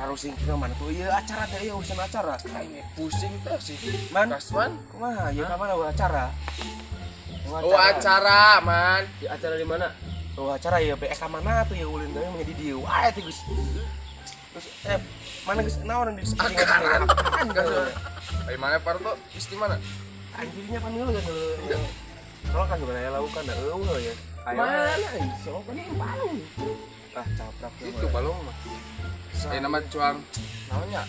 Parusing ke mana tuh? Iya acara teh, iya urusan acara. Aing pusing teh sih. Man. Kasman. Kumaha ya, ka mana acara? Oh, acara, Man. Di acara di mana? Oh, acara ya PK mana tuh ya ulin teh menjadi dieu. Wae teh geus. Terus mana geus naon di Akaran. Apaan Enggak. Ayo mana Parto? Geus di mana? Anjirnya kan heula kan. Soalnya kan sebenarnya lakukan dah eueuh ya. Mana? Soalnya kan yang balung. Ah, caprak Itu balung mah. Nama cuang naonnya?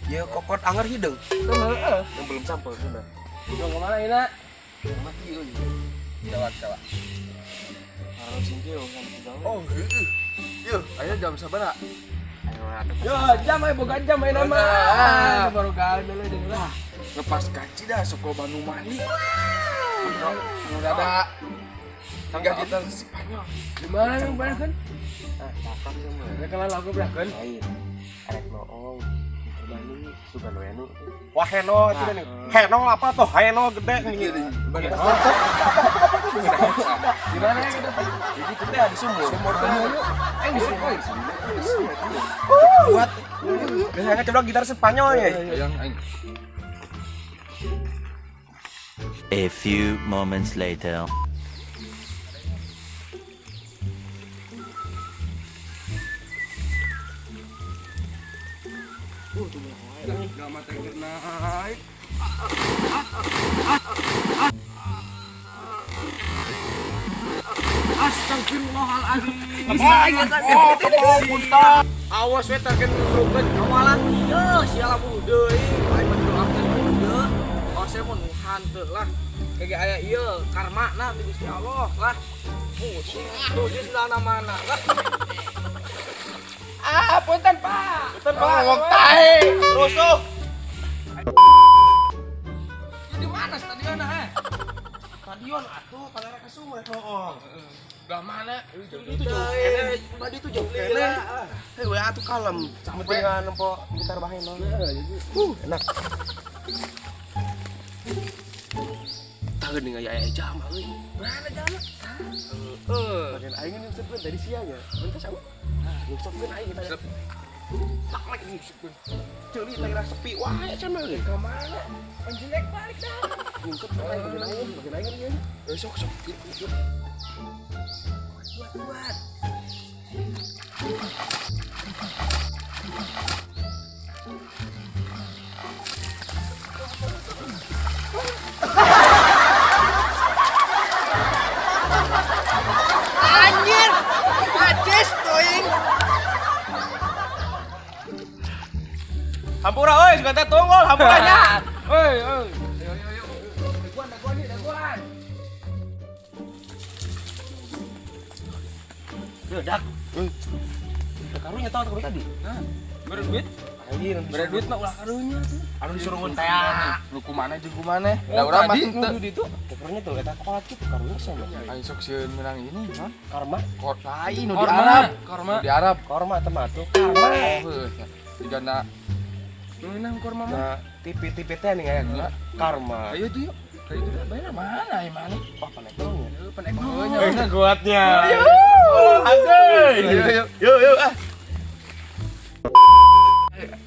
Ya kokot anger hideung. Heeh. Yang belum sampai sudah. Dong kemana Ina? Mati euy. Jawa, Jawa. Harus singkir sampai gawe. Oh, heeh. Yeuh, ayo jam sabaraha? Ayo atuh. Yo, jam ayo boga jam ayo nama. Ah. Baru gawe dulu dulu lah. Lepas kaci dah suka Bandung mani. Nu rada tinggal kita Spanyol. Di mana yang banyak kan? Ah, caprak semua. Mereka lah lagu berapa kan? Lain. Arek noong. Di Bandung suka noenu. Wah, heno itu nih. Heno apa tuh? Heno gede nih. Di mana yang kita? Jadi kita di sumur. Sumur banyu. Di sumur. Buat biasanya coba gitar Spanyol ya. Yang aing. A few moments later. Gak mata naik. Astagfirullahaladzim. Oh, Awas we target ngerukeun kawalan ieu siala deui. Aing mah doakeun deui. Oh, saya mau nuhan teu lah. Kayak aya ieu karma na ti Gusti Allah lah. Pusing tuh di sendalna mana lah. Ah, punten Pak. Punten Pak. Ngomong tahe. Rusuh. Di mana stadion eh? Stadion atuh pangarep ke sumur noong. Lah mana? Itu jauh kene. Tadi itu jauh kene. Hei, we atuh kalem. Sampai dengan nempo gitar baheno. Enak. Tahu nih aya jam euy. Mana jalan? Heeh. Bagian aing ini nyungsepkeun dari siang ya. Bentar sama. Nyungsepkeun aing kita. Sep. Tak lagi nyungsepkeun. Ceuli lagi rasa sepi wae cenah euy. Ke mana? Anjing balik dah. Nyungsepkeun aing bagian aing ieu. Eh, sok sok. Buat. Anjir. Acis tuing. Hampura euy, sugan teh tunggul hampura nya. Oi, oi. Ayo, ayo, ayo. Daguan, daguan nih, daguan. Dak. Karunya tahu karunya tadi. Nah, beri duit. Anjir, Beri duit mah ulah karunya tuh. Anu disuruh teh. Lu kumana jeung kumana? Oh, Da urang mah tadi teu. nu di itu. Karunya tuh eta kolat kitu karunya sama. Aing sok sieun menang ini, non. Karma, Kor lain nu di Korma. Arab. Korma. Nu di Arab. korma teh mah tuh karma. Heuh, digana menang korma mah. Nah, TV-TV teh nih kayak karma. Ayo tuh yuk. Ayo tuh bayar mana ya mana? Wah, paneknya. Heuh, panek heuh. Kuatnya. Ayo, Ayo, yuk, yuk, ah.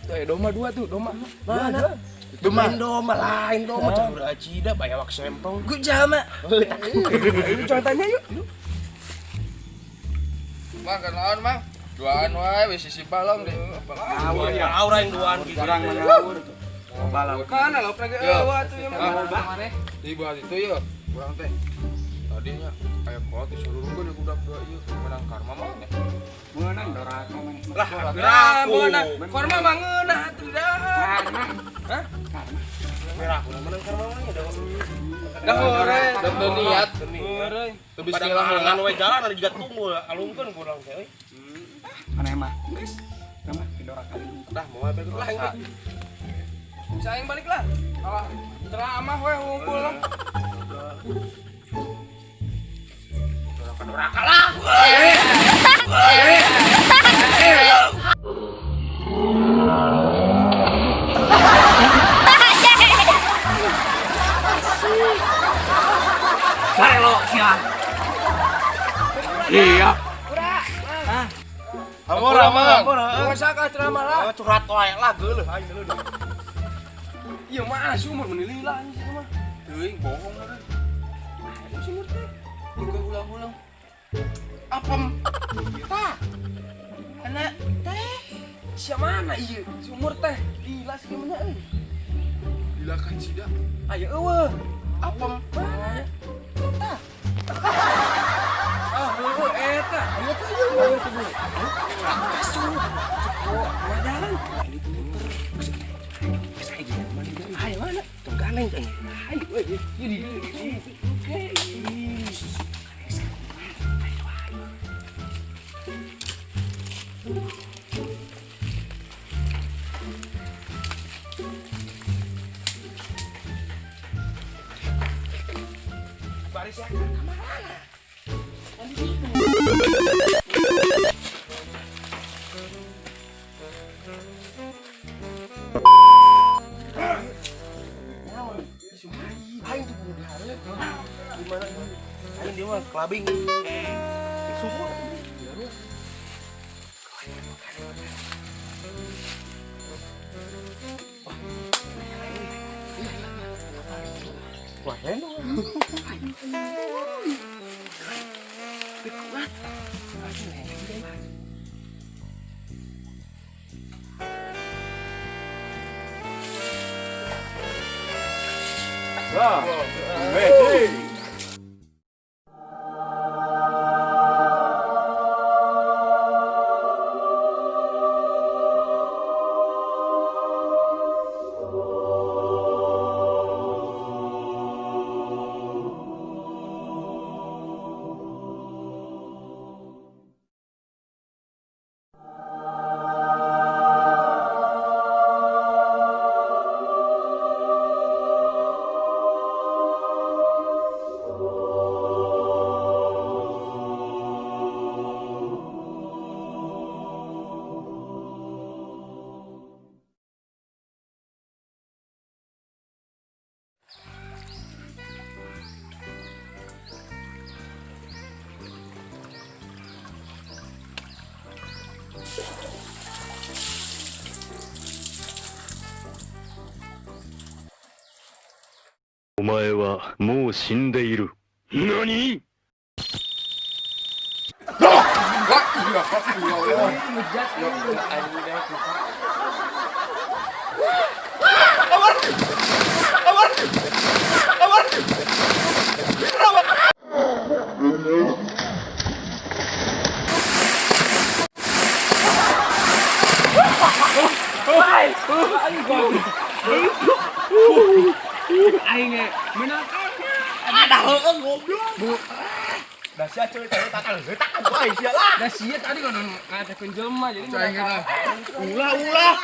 Tuh, ayo doma dua tuh, doma. Mana? Doma. Lain doma, lain doma. Cak udah acida, bayawak sempong. Gue jama. Ayo contohnya yuk. Mang kenaon, Mang? Duaan wae wis sisi balong deh. Aura yang aura yang duaan gitu. Orang mengawur. Balong. Kana lauk lagi Yo. eueuh atuh ieu mah. Di bawah itu ya, kurang teh. Tadinya kayak kolot disuruh gue budak dua ieu menang karma mah nya. Menang doraka maneh. Lah, Nah, beunang. Korma mah ngeunah atuh dah. Karma. Hah? Karma. Merah, menang karma mah nya dah. Dah hore. Teu niat, Hore. teu bismillah Padahal we jalan ada juga tunggu alungkeun kurang teh euy. Maneh mah. Geus. Mah didoraka. Dah mau apa lah ini. Bisa aing balik lah. Alah, ceramah we hungkul lah. Doraka lah. Iya. Ampura, ampura. Masa ka ceramah lah. Curhat wae lah geuleuh aing geuleuh. Iya mah sumur meuni lila anjing sih mah. Teuing bohong euy. Ayo sumur teh. Juga ulang-ulang. Apem. Tah. Anak teh. Sia mana ieu? Sumur teh. Lila sih gimana euy. Lila kan sida. Ayo eueuh. Apem. Mana? Tah. Ah, heueuh eta. Ayo teh ieu. Asup. Cukup. Jalan. Ini muter. Ayo mana? Tong galeng teh. Ayo euy. Ieu di oke. Baris ya ka mana? Aing tuh kudu dihareup. Gimana ini? Aing dia mah clubbing. Sumur. Wah, enak. Kuat. Wah. Hei. お前はもう死んでいる。何？ Wah, iya, iya, iya. Aing ge menang. Ada heueuh goblok. Dah sia cuy, tadi tatal heutak wae sia lah. Da sia tadi kan ngatakeun jelema jadi Cai geuna. Ulah ulah.